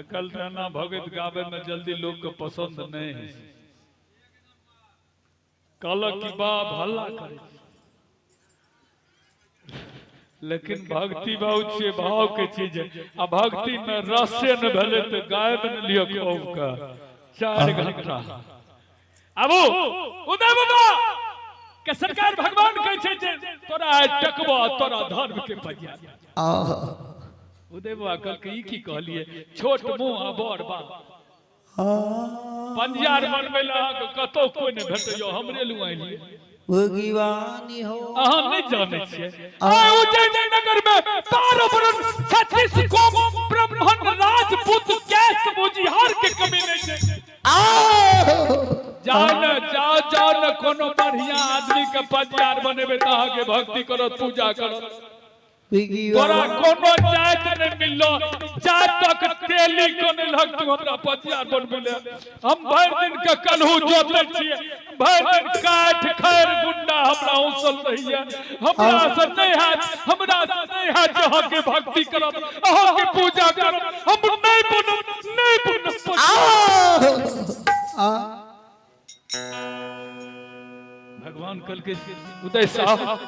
आइ काल्हि तऽ एना भगत गाबै में जल्दी लोग के पसंद नहीं है। कहलक कि बाप हल्ला करे, लेकिन भक्ति बहुत छे, भाव के चीज है। आ भक्ति में रसे न भेले तो गायब न लियो खूब का 4 घंटा। आबू उदय बाबा के सरकार भगवान कहै छै जे तोरा आइ टकबो तोरा धर्म के पजिया। उदय बाबा कहलकै ई की कहलिए, छोट मुंह आ बड़ बाप। पंजियार बनबै लए अहाँके कतौ कोइ नहि भेटैया, हमरे लग आइलियै। भगवानी हो अहाँ नहीं जानै छियै। आइ उज्जैन नगर में 12 वर्ण 36 कोम ब्राह्मण राजपूत कैस बुझिहार के कमी नहीं छै। जाओ न जाओ जाओ न कोनो बढ़िया आदमी के पंजियार बनेबै तऽ अहाँके भक्ति करत पूजा करत। तोरा कोनो जात नहीं मिललो, जात तक तेली को नहीं लग तू हमरा पंजियार बनबै ले। हम भरि दिन के कलहू जोतै छियै, भरि दिन काठ खैर गुंडा हमरा औसल रहिए, हमरा से नहीं हैत, हमरा से नहीं हैत जे अहाँके भक्ति करब, अहाँके पूजा करब, हम नहीं बनब, नहीं बनब। भगवान कहलकै उदय साहब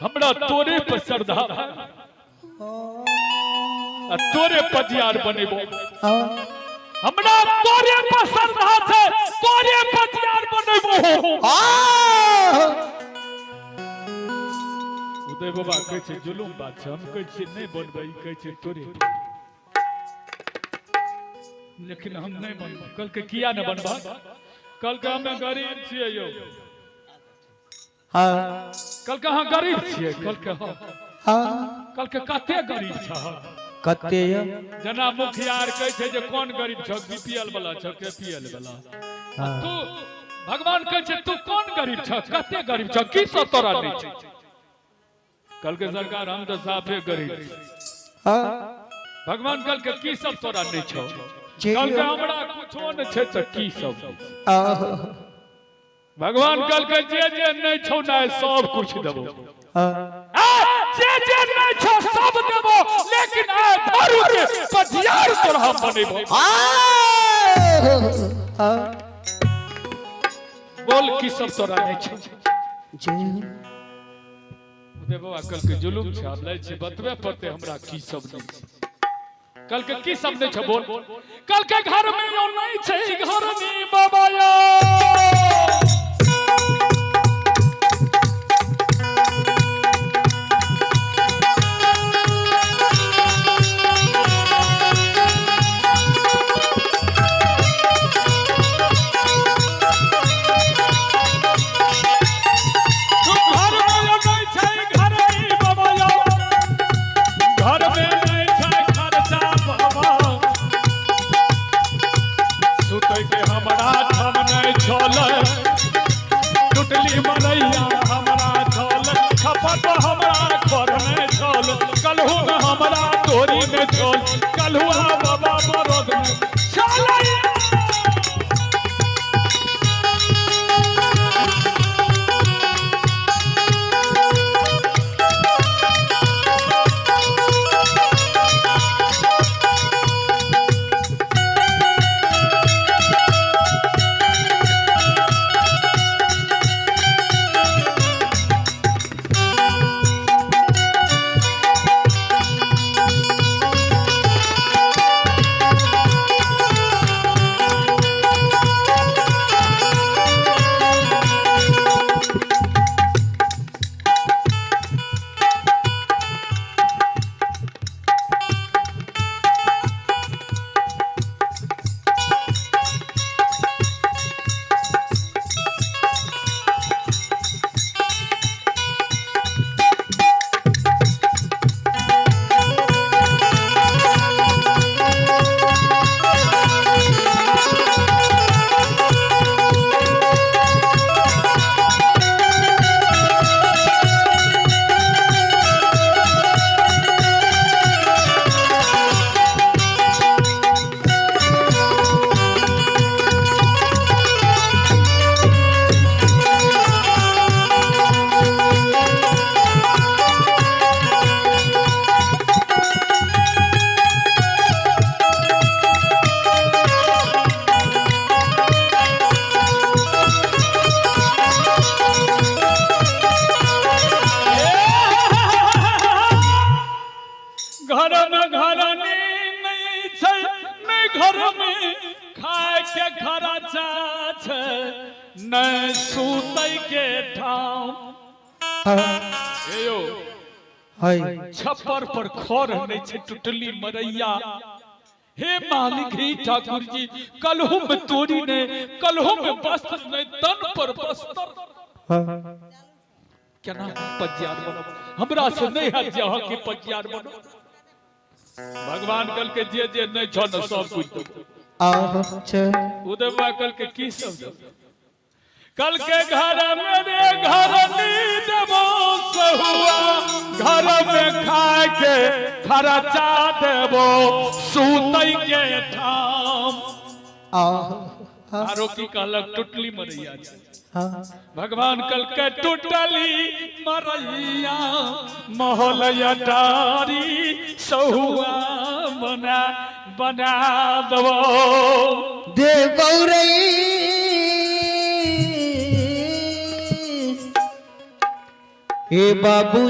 हमरा तोरे पर श्रद्धा आ तोरे पजियार बनेबो, हमरा तोरे पर श्रद्धा छै, तोरे पजियार बनेबो। उदय बाबा कहै छै जुलुम बात छै, हम कहै छियै नहि बनबै, ई कहै छै तोरे, लेकिन हम नहीं बनबै। कहलकै किया नहि बनबह? कहलकै हमे गरीब छियै यौ। कहलकै अहाँ गरीब छियै? कहलकै हँ। कहलकै कते गरीब छह? कते? जेना मुखिया आर कहै छै जे कोन गरीब छह, बीपीएल वाला छह केपीएल वाला। तू भगवान कहै छै तू कोन गरीब छह, कते गरीब छह, की सब तोरा नहि छै? कहलकै सरकार हम तऽ साफे गरीब छी। भगवान कहलकै की सब तोरा नहि छौ? कहलकै हमरा कुछो नहि छै तऽ की सब? भगवान कहलकै जे जे नहि छौ ने सब कुछ देबो, जे जे नहि छौ सब देबो, लेकिन आइ दारू के पजियार तोरा हम बनेबो। बोल की सब तोरा नहि छौ? उदय बाबा कहलकै जुलुम छै, आब लै छै बतबे पड़तै हमरा की सब नहि छै। कहलकै की सब नहि छै बोल? कहलकै घर में यो नहीं छै, घर में बाबा यो। घर में यो नहीं छै, घर में बाबा यो। घर में नहीं छै खर्चा बाबा, सुतै के हमरा ठाम नहीं छलै, टुटली मरैया हमरा छल, खपत हमरा घर नहीं छल, कलहू में हमरा तोरी में छल, कलहुआ बाबा बरद में छलै। घर में घरनी नहीं छै, नहीं घर में खाए के खर्चा छै, नहीं सुतै के ठाम। हे यो छप्पर पर खर नहीं छै, टुटली मरैया। हे मालिक हे ठाकुर जी, कलहू में तोरी नहीं, कलहू में वस्त्र नहीं, तन पर वस्त्र। केना पज्यार बनो, हमरा से नहीं है जे अहाँ के पज्यार बनो। भगवान कल के जे जे नहीं छो न सब कुछ देबो। उदय बाबा कल के की सब देबो? कल के घर मेरे घर नी देबो सहुआ, घर में खाए के खर्चा देबो, सुतै के ठाम। आरो की कहलक टुटली मरैया। भगवान कल के टुटली मरैया महल अटारी सहुआ बना बना देबो। दे गौरई हे बाबू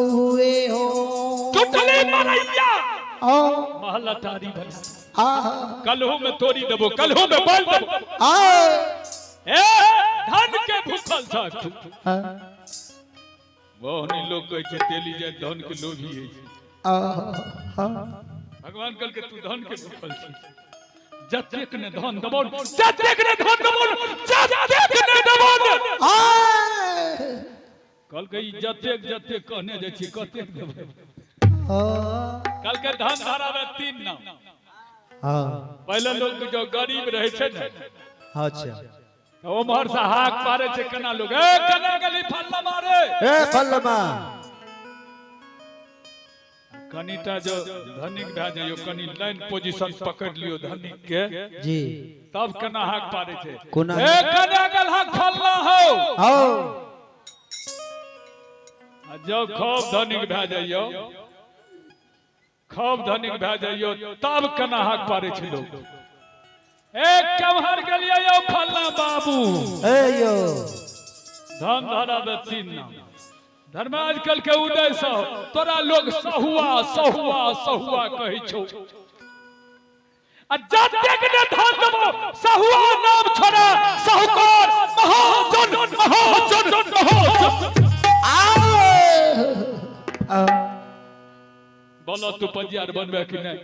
हुए हो, टुटली मरैया महल अटारी बना। कलहू में तोरी देबो, कलहू में बल देबो। ए धन के भूखल छ बहुनी लोग कहै छै तेली जाय धन के लोभी है। भगवान कल के तू धन के भूखल छी, जतेक ने धन देबो, जतेक ने धन देबो, जतेक ने देबो। कल के ई जतेक जतेक कहने जाइ छी कतेक देबो। कल के धन धरावे तीन नाम। पहले लोग जो गरीब रहे छै ने, अच्छा उम्हर से हाक पारे छै केना लोग, ए केना गली फल्ला मारे, ए फल्लमा। कनिटा जो धनिक भए जाइयो, कनि लाइन पोजीशन पकड़ लियो धनिक के जी, तब केना हाक पारे छै, कोना ए केना गल हाक फल्ला हो। आ जब खूब धनिक भए जाइयो, खूब धनिक भए जाइयो, तब केना हाक पारे छै लोग, ए कमहर गेलियै यौ फल्ला बाबू। ए यो धन धरावे तीन नाम। धर्म आजकल के उदय सह तोरा लोग सहुआ सहुआ सहुआ कहै छौ, आ जतेक ने धन देबो सहुआ नाम छोड़ा साहूकार महाजन महाजन महाजन। बोलो तू पजियार बनबे कि नहीं?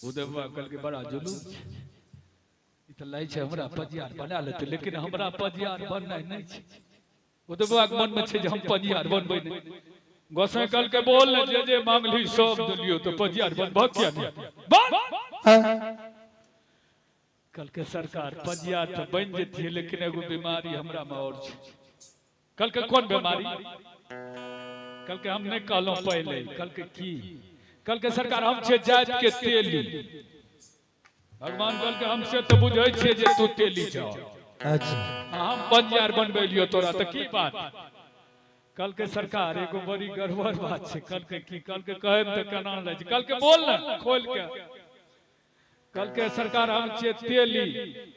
उदय बाबा कल के बड़ा जुलूम छै, ई तऽ लै छै हमरा पजियार बना लेतै, लेकिन हमरा पजियार बननाइ नहि छै। उदय बाबा के मन में छै जे हम पजियार बनबै नहि। गोसाई कल के बोल ने जे जे मांगली सब देलियो, तो पजियार बनबह किया नहि? बन। कल के सरकार पजियार तऽ बनि जेतियै, लेकिन एगो बीमारी हमरा में और छै। कल के कोन बीमारी? कल के हम नहीं कहलहुँ पहले, कल के की? कल के सरकार हम छे जात के तेली। भगवान कल के हमसे तो बुझै छियै जे तू तेली छौ, अच्छा हम बंजार बनबै लियो तोरा, तऽ की बात? कल के सरकार एगो बड़ी गड़बड़ बात छै। कल के की? कल के कहब तऽ केना लै छै? कल के बोल ने खोल के। कल के सरकार हम छियै तेली,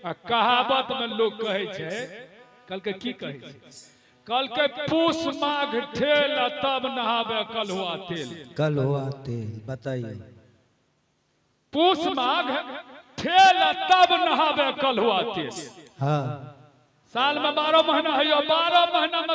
आ कहावत में लोग कहै छै, कल के की कहै छै? कल के पूस माघ ठेल तब नहावे कलहुआ तेल। कलहुआ तेल बताइए। पूस माघ ठेल तब नहावे कलहुआ तेल। हाँ साल में 12 महीना है, 12 महीना में